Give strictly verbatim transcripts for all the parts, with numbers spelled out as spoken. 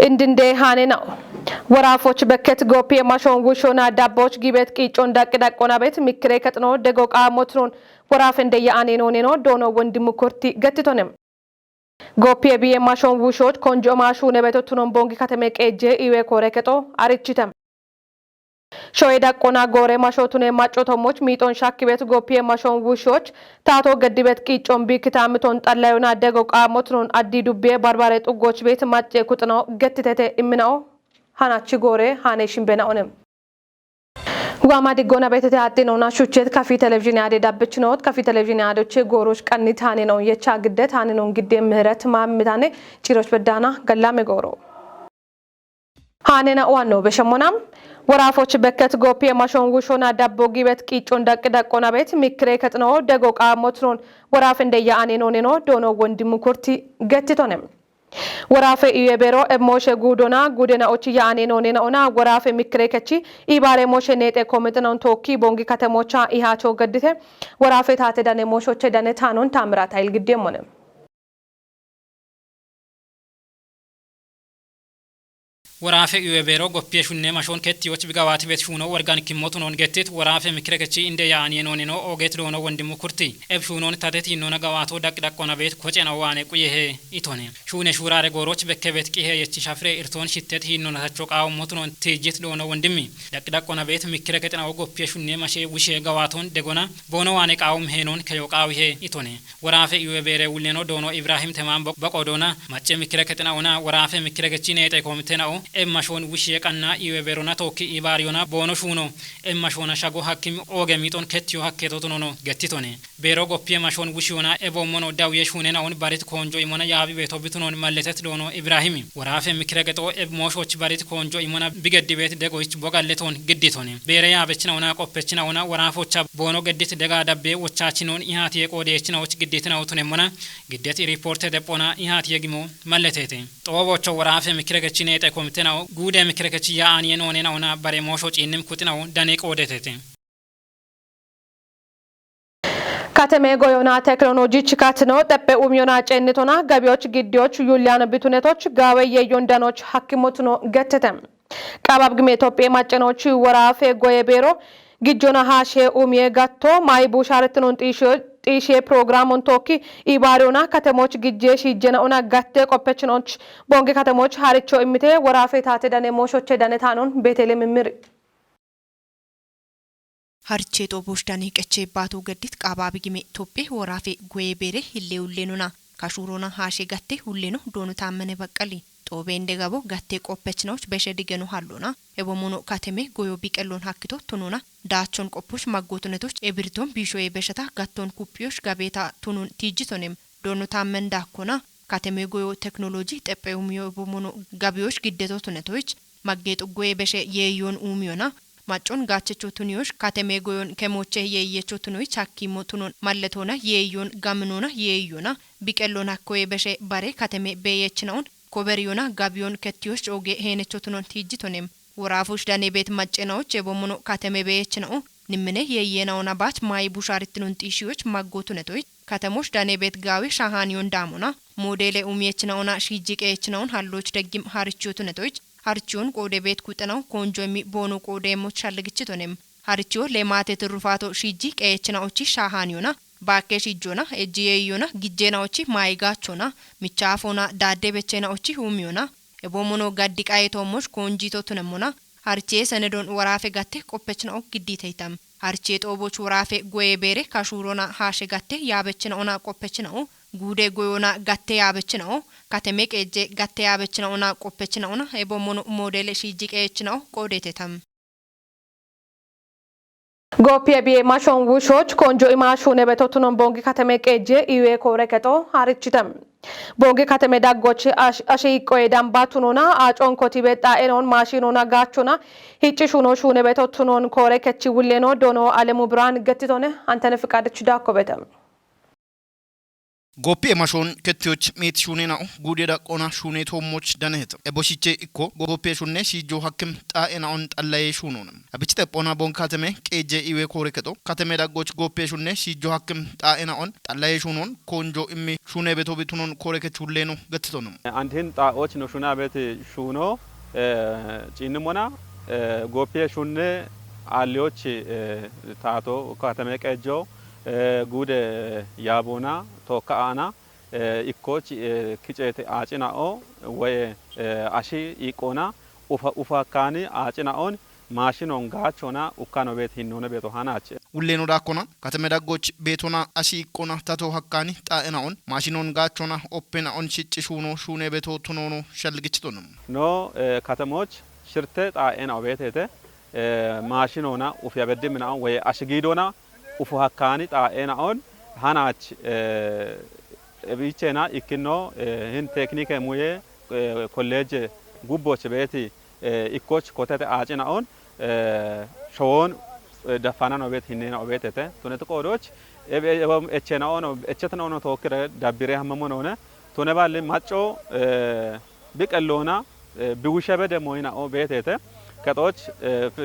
Indinde hane na'o. Warafoch beket gopi emashon wushona dabboch gibet qiccon daqqi daqqona bet mikkire kexno dego qaamotinon warafen deyya aneno neno doono wondimu kurti gettitonem. Gopi ebi emashon wushot konjo emashu nebetotunon bongi kateme qeejje iwe kore kexo arichitem. Shoye daqqona gore mashotune macco tommoch miixon shakki bet gopi emashon wushot taato geddi bet qiccon bi kitamiton xallayona dego qaamotinon addi dubbe barbare xuggoch bet macce kuxino gettitete immina'o. Hanachi gore hane shimbena'onem. Waama diggona betete axxinona shuchet kafi televizhine ade dabbichinot kafi televizhine adoche gorosh qannit hanenon yecha giddet hanenon gidde ምህረት ማምታኔ ጭሮች በዳና ገላሜ ጎሮ። Hanena uwanno beshemonam. Warafoch beket gopi emashon wushona dabbo gibet qiccon daqqi daqqona bet mikkire kexno dego qaamotinon warafen deyya aneno neno doono wondimu kurti gettitonem. Warafe iwe bero emoshe gudona gudena ochi ya aneno nena ona warafe mikkire kechi ibare moshe nete komitenon tokki bongi katemocha ihacho geddite warafe tate dane moshoche dane tanon tamira tayil giddemone. Worafe iwe bero goppiye shunne mashon kettiyoch bigawati bet shuno worgan kimmotunon gettit worafe mikire kechi inde yaaniye noneno oget doono wondimu kurti. Eb shunon tatet yinnona gawato daq daqona bet kocena wane quyehe itone. Shune shurare goroch bekke bet qihe yechi shafre irton shittet hinnona tacho qaawummotunon tijjit doono wondimmi. Daq daqona bet mikire kexena o goppiye shunne mashe wishe gawaton degona bono wane qaawum henon keyo qaawihe itone. Worafe iwe bere wulleno doono Ibrahim Teman bo-, boqo doona macce mikire kexena ona worafe mikire gechi neexe komite na'o emma shon wishiye qanna iwe berona tokki ibariyona boono shuno emma shona shago hakkim oge miixon kettiyo hakketo tunono gettitone. Bero goppiye mashon wushiyona ebo mono dawiye shune na'on barit konjo imona yaabi beto bitunon malletet doono Ibrahim. Worafe mikire gexo eb moshoch barit konjo imona bigeddi bet dego ich bogalleton gidditone. Bere yaabechina ona qoppechina ona worafocha boono geddit dega dabbe wochachinon ihatiye qoodechina och gidditina utunemona giddet riporte deppona ihatiye gimo malletete. Xoobocho worafe mikire gechi neexe komite na'o guude mikire kechi ya aniye none na'ona bare mosho ciinnim kuxi na'o dane qoodetete. Kateme goyona teknoloji chikatino xeppe umyona cennitona gabiyoch giddiyoch yulyano bitunetoch gawe yeyon danoch hakkimotuno gettete. Qabab gime Itophiye maccenoch worafe goye beero gijjona haashe umye gatto mayi busharetinon xiishiyo-, xiishiye programon tokki ibariyona katemoch gijje shiijjena ona gatte qoppechinoch bonge katemoch haricho immite worafe tate dane moshoche dane tanon Betele mimir. Harche xoobosh dane qeche baatu geddit qaabaabi gime Itophiye worafe goye beere hille ullenona. Kashurona haashe gatte ulleno doono taammane baqqali. Xoobe inde gabo gatte qoppechinoch beshe digeno hallona. Ebo mono kateme goyo biqellon hakkito tunona. Daachon qopposh maggotunetoch ebirton biishoye beshata gatton kuppiyosh gabeeta tunun tijjitonem. Doono taammen daakkona. Kateme goyo teknoloji xeppe umiyo ebo mono gabiyosh giddeto tunetoch. Maggeexu goye beshe yeeyon umiyona. Maccon gaachecho tuniyosh kateme goyon kemoche yeeyecho tunoy chakkimo tunon malletona yeeyon gaminona yeeyona biqellon hakkoye beshe bare kateme beeyechinaon koberiyona gabiyon kettiyosh oge heenecho tunon tijjitonem. Worafosh dane bet maccenaoch ebo mono kateme beeyechinao nimmine yeeyenaona baach maayi busharitinon xiishiyoch maggo tunetoy katemosh dane bet gaawi shahaniyon daamona modele umiyechinaona shiijji qeeyechinaon halloch deggim harichiyo tunetoy Harchiyon qoode beet kuxinaw konjo immi boono qoode emmoch shalligichitonem. Harchiyo leemaate tirrufaato shiijji qeechinaochi shaahaniyona, baakke shiijjona, ejjiyeeyona, gijjeenaochi maayigaachona, michaafona, daadde becheenaochi huumiyona, eboomono gaddi qayeetoommoch konjiito tunemmona, harchiye senedon woraafe gatte qoppechinao giddiiteytam. Harchiye xooboch woraafe goye beere kashuurona haashe gatte yaabechinaona qoppechinao, guude goyona gatte yaabechinao, kateme qeejje gatte yaabechinaona qoppechinaona, ebo mono modele shiiji qeechinao qoodetetam. Gopiye biye mashon wushoch konjo imashu nebetotunon bongi kateme qeejje iwe kore kexo harichitam. Bongi kateme daggoch ash-, ashi iqqoye damba tunona acon kotibe xa'enon mashinona gaachona hicci shuno shune betotunon kore kechi wulleno doono Alemu Birhan gettitone Antene Fiqadich dakko betam. Gooppiye mashoon kettiyoch miit shuuneena'o guude daqqoona shuuneetoommoch daneheta. Eboshich ikko gooppiye shunne shiijjo hakkim xaa'eena'on xallayee shuunoona. Abichi xephoona bon kateme qeejje iwe koore kexo. Kateme daggoch gooppiye shunne shiijjo hakkim xaa'eena'on xallayee shuunoon koonjo immi shuune betobi tunoon koore kechulleeno gattitono. Andihin xaa'och no shuuna beti shuuno, eh, ciinnimona, eh, gooppiye shunne aalliyoch, eh, taato kateme qeejjo, eh, guude yaaboona tookka aana, eh, ikkoch, eh, kiceete aacina'o woye, eh, ashi iiqqoona ufa, ufa akkaani aacina'on maashinon gaachona ukkano beet hinnoone beeto hanaache. Wulleeno daakkona katame daggoch beetona ashi iiqqoona tato hakkaani xaa'ena'on maashinon gaachona oppena'on shicci shuuno shuune beeto tunoono shalgichitono. No, eh, katamoch shirte xaa'ena'o beeteete, eh, maashinoona ufiya beddimina'on woye ashi giidoona ufu hakkaani xaa'eena'on hanaach, eh, ebicheena ikkinno, eh, hin tekinike muye, eh, kolleeje gubboch beeti, eh, ikkoch kotete aacina'on, eh, showoon, eh, daffanano beet hinneena'o beetete. Tuneti qoodoch, ebe-, ebe-, echeena'ono, echetino'ono tookkire dabbire hammamonoone. Tune baalli macco, eh, bi qelloona, eh, bi wushe bede moyina'o beetete. Kexooch, eh, fi-,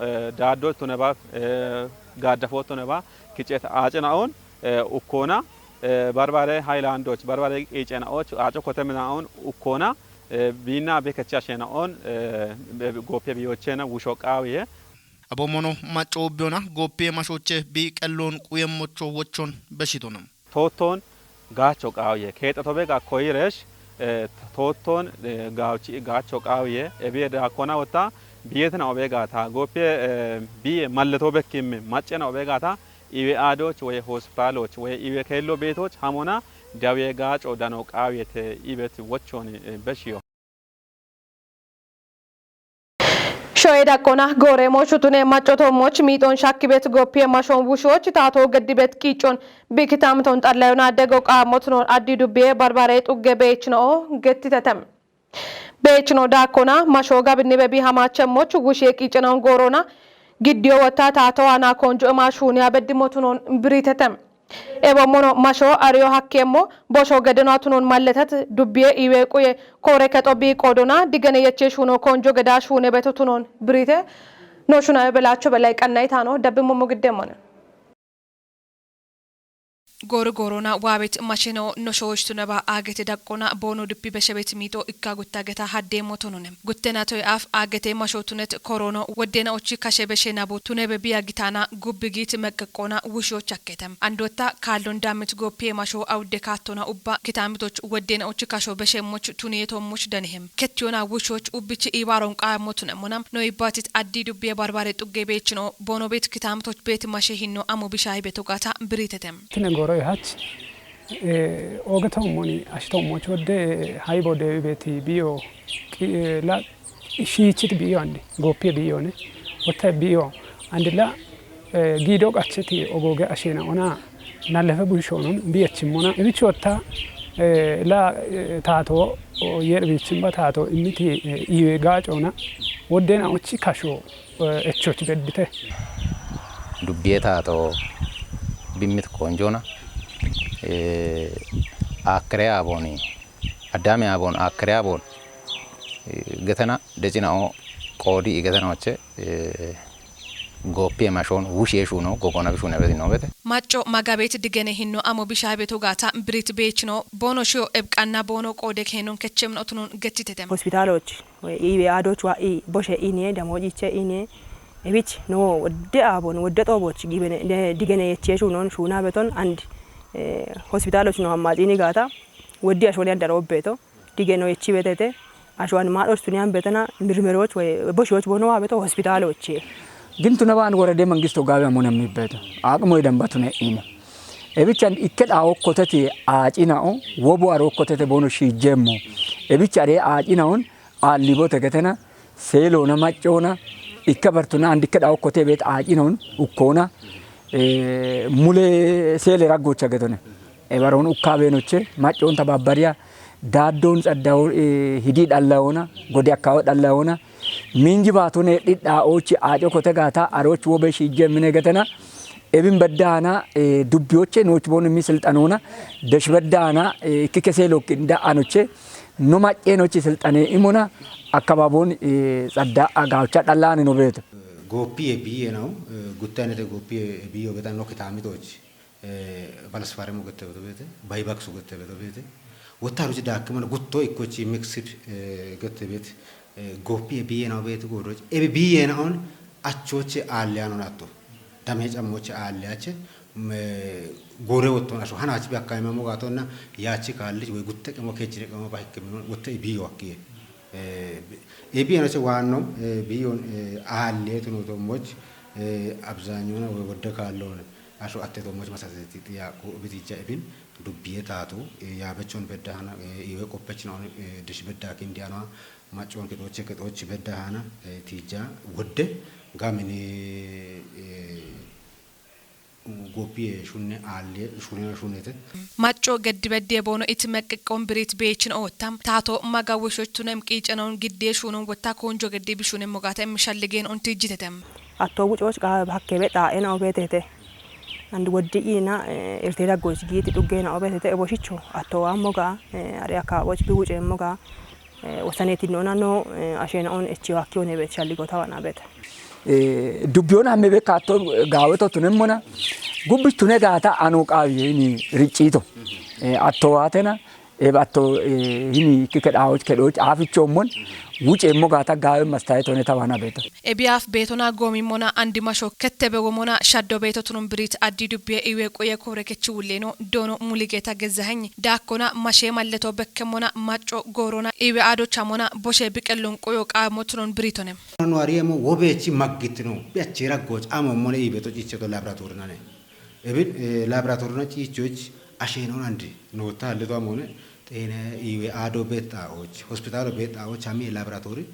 eh, daaddo tuneba, eh, gaaddafo tuneba, kiceet aacina'on, eh, ukkoona, eh, barbare haylaandoch, barbare qiicena'och, aaco kotemina'on ukkoona, eh, biinna bi kechi asheena'on, eh, be-, gooppiye biyocheena wusho qaawiye. Abommono macco ubbiyona gooppiye mashooche bi qelloon quyemmocho wochon beshitona. Toottoon gaacho qaawiye. Keexatobe ga koyiresh, eh, toottoon, eh, gaawchi gaacho qaawiye. Ebiye daakkona wotta biyetina obe gaata. Gooppiye, eh, biye malletoobe kimme maccena obe gaata. Iwe aadoch woye hospitaaloch woye iwe keello beetoch hamona dawiye gaaco dano qaawiyete ibet wochoni, eh, beshiyo. Shoye daqqona gooreemo shutune maccotoommoch miixoon shakkibet gooppiye mashoon wushoch taato geddibet qiiccon bi kitaamitoon xallayona dego qaammotunoon addi dubbiye barbare xugge beechinoo gettitetem. Beechino daakkona masho gabinni bebi hamaachemmoch wushiye qiicenon goorona giddiyo wotta taato ana koonjo ema shuuniya beddimotunon biritetem. Ebo mono masho ariyo hakkeemmo bosho gedeno atunon malletet dubbiye iwe quye koore kexo bi qoodona digene yeche shuuno koonjo geda shuune beto tunon birite no shunawe belaacho belay qannayitaano dabbimmo mo giddeemmone. Gooro goorona waabet masheno no shooshtuneba aagete daqqona boono duppi beshebet miixo ikka gutta geta haddeemmo tonone. Guttena toy af aagete masho tunet koroono woddena ochi kashe beshe nabo tunebe biya gitana gubbi giit meqqeqqona wushiyoch akketem. Andotta kaallon dammit gooppiye masho awudde kaattona ubba kitaamitoch woddena ochi kasho beshemmoch tuniyetommoch danihem. Kettiyona wushiyoch ubbichi iibaaron qaammo tunemmona no ibbatit addi dubbiye barbare xugge beechino boono beet kitaamitoch beet mashe hinno amo bishaay beto gaata biritetem. Tine gooroy hach, eh, ooge toommoni ashi toommoch wodde haybo deewi beeti biyo qi-, eh, la shiichit biyo andi, gooppiye biyone, wotta biyo andi la, eh, giido qacheti ogooge asheena ona nallefe bushoonon biyechimmona. Ibich wotta, eh, la, eh, taato, o, yer bichimba taato immiti, eh, iwe gaacoona woddena ochi kasho, eh, echoch beddite. Dubbiye taato bimmit koonjoona, eh, akkere aabooni, addaame aaboon, akkere aaboon, eh, getena decina o qoodi i getena oche, eh, gooppiye mashoon wushiye shuuno gogoona bishune beti noo bete. Macco magabet digene hinno amo bishaay beto gaata birit beechino boono shiyo ebqanna boono qoode keenon kechemno otunon gettitetem. Hospitaaloch, iwe aadoch wa i boshe iniye, damojiche iniye, ebich no wodde aabon, wodde xooboch gibene, de-, digene yeche shuunon shuuna beton and, eh, hospitaaloch no ammaxini gaata, woddi ashwaliyan daro beto, digeno yechi betete, ashwan maadhoch tuniyan betena, mirmeroch we boshiyoch bono wa beto hospitaaloche. Gin tuna baan worede mangisto gaabe amon ammi beto. Aqmo idan batune ine. Ebichan ikke dhawo kotete aacina'o, wobo aro kotete bono shiijjemmo. Ebicha de aacina'on, aallibote getena, seeloona maccoona, ikke bartuna and ikke dhawo kote beet aacina'on, ukkoona, eh, mule seele raggocha getone. Ebaroon ukkaa beenoche, maccoon tababbariya, daaddoon xaddawo, eh, hidii dhallawoona, godi akkawo dhallawoona, minji baatone dhidhaa oochi aaco kote gaata, arooch wobe shiijje mine getena, Ebin beddaana dubbiyoche nooch boon immi silxanoona desh beddaana ikki kesee lokki inda anoche no maccee noochi silxanee imona akkababoon tsadda agaacha dhallaani no beete. Gooppiye biye nawu gutte ayinete gooppiye biyo betan no kitaamitoch balasfaaremu gette beto beete, bayibaksu gette beto beete, wottarochi daakkimana gutto ikkochi miksid gette beete. Gooppiye biye nawu beete goodoch ebi biye nawon achoche aalliyanon atto damee cammoche aalliyache goore wotton asho hanachi bi akkaimamo gaatonna yaachi kaallich woy gutte qemo kechire qemo bahikkimino wotte ibiyo akkiye. Ebi enoche waanno biyon aalliye tuno tommoch abzaanyona woy wodde kaalloone asho atte tommoch masateti xiyaaqu bitijja ebin dubbiye taatu yaabechon beddahana iwe qoppechinaon dish bedda kindiyanoa maccoon kexooche kexooch beddahana tiijja wodde gamini gopiye shunne aalle shunne shunnete. Macco geddi beddiye boono iti meqqiqqoon biriit beechin ootta taato maga woshochunem qiicenon giddee shuunon wotta koonjo geddi bishunem mogaate mishalligeen ontijjitetem. Atto wucoch qaawe hakkebe xaa'ena obetete. And woddi iina irte daggoch giiti xuggeena obetete eboshicho atto ammoga are akaaboch bi wuceemmoga wosaneetinnoona no asheenaoon echiwaakkiyoon hebeet shalligotawana beete. Dubbiyoon hamme be kaatto gaaweto tunemmona gubbich tune gaata ano qaawiye ini ricciito attowaatena ebe atto ini ikki kedhaawoch kedhooch aafichoommon wuceemmo gaata gaawe mastayetone tawana beeto. Ebiyaaf beetona goomimmona andi masho kettebe womona shaddo beeto tunun biriit addi dubbiye iwe quye koore kechi wulleeno doono muligeeta gezzaheny daakkona mashee malleto bekkemmona macco goorona iwe adochamona boshe biqellon quyo qaamo tunun biriitone. Nuariyemo wobeechi maggittino biachi raggooch amommone iibeto cicheto laboratorinane. Ebin laboratorina ciichoch asheenon andi nootta halleto amone xeene iiwe aado beexxaoch hospitaalo beexxaoch hami laboratori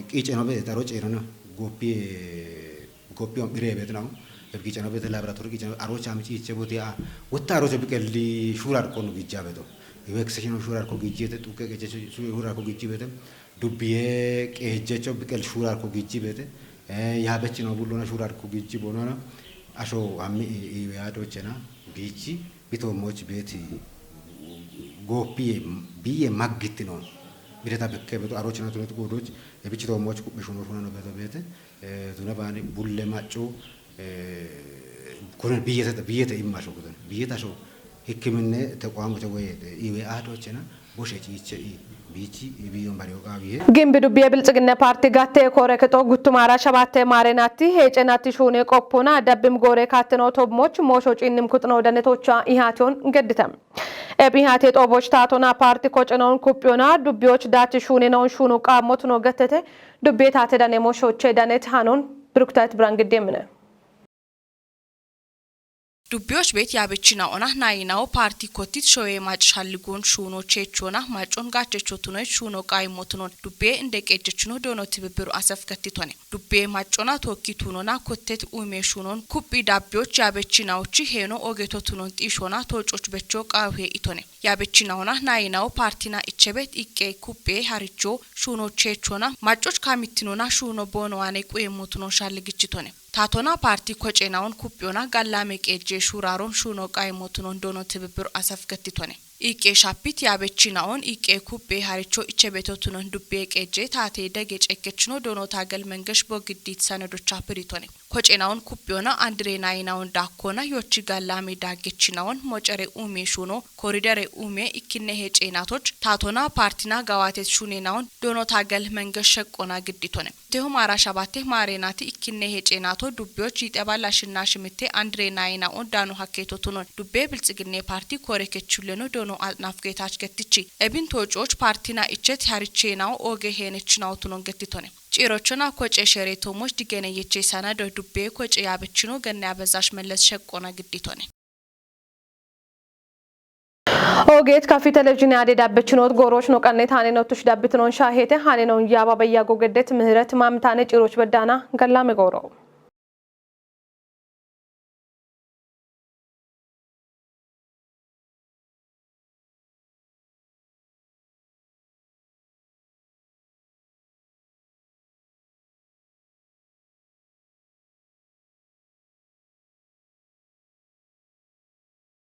qiiceno beexxaro ceerona goppiye goppiyon phireebet nawu eb qiiceno beete laboratori qiiceno arocha mi ciiche bote a wotta arocha biqelli shuurar konno gijjabeto iwek seshino shuurar ko gijjete xuke qece shuurar ko gijjibete dubbiye qeejjecho biqel shuurar ko gijjibete yaabechino bullona shuurar ko gijji bonona asho hammi iwe adochena biichi bitoommoch beeti gooppiye biye maggittinoon bireta bekkebetu arochina tunet goodoch ebichi toommoch ku'me shuno shunano beto beete tuna baani bulle macco kune biyete biyete immasho kuten biyete asho hikkiminne tequamote woyete iwe adochena boshe ciiche i biichi ibiyon bariyo qaawiye. Gimbi dubbiye bilxiginne paarti gatte koore kexo guttumaara shabatte maare natti heece natti shuune qoppona dabbim goore kaattino tobmoch moosho ciinnim kuxino danetocha ihaation geddite. Eb ihaate xooboch taatona paarti kocenon kuphiyona dubbiyoch daati shuune noon shuunu qaammotuno gettete dubbiye taate dane mooshoche danet hanon Birukitayit Birangidde mine. Dubbiyoch beet yaabechinaona naayinawo paarti kottit showe mac shalligoon shuuno cheechona macon gaachecho tunoy shuuno qaayimmo tunon dubbiye inde qeejjechino doono tibibbiru asef gattitone. Dubbiye macona tookki tunona kottet uyme shuunon kuphi dabbiyoch yaabechinawochi heeno ogeto tunon xiishona toococh becho qaawuhe itone. Yaabechinaona naayinawo paartina ichebet iqqe kuphiye haricho shuuno cheechona macoch kaamittinona shuuno boonowaane quyemmo tunon shalligichitone. Taatona paarti kocenawon kuphiyona gallame qeejje shuuraron shuuno qaayimmo tunon doono tibibbiru asef gattitone. Iiqqe shappit yaabechina'on iiqqe kuphe haricho ichebeto tunon dubbe qeejje taate dage cekkechino doono taagel mengesh bogiddit sanadocha piritone. Kocena'on kuphiyona andire nayina'on daakkona yochi gallame daaggechina'on mocere ume shuuno koridere ume ikkinne heceenatoch taatona paartina gawaatet shunena'on doono taagel mengesh sheqqona gidditone. Teho maara shabatte maareenati ikkinne heceenato dubbiyoch yiixeballa shinna shimitte andire nayina'on daano hakkeeto tunon dubbe bilxiginne paarti koore kechulleno doono Axnaaf Geetaach Gettichi ebin toococh paartina ichet haricheenawo ooge heenechinawo tunon gettitone. Ciirochona koce shere toomoch digene yeche sanado dubbe koce yaabechino genne abezash melles sheqqona gidditone. Ogeet kafi televizhiine ade dabbechinoot gooroch no qanne taane no tush dabbitinon shaahete haane non yaaba beyyago geddet mihret maamtaane ciiroch beddaana gallame gooro.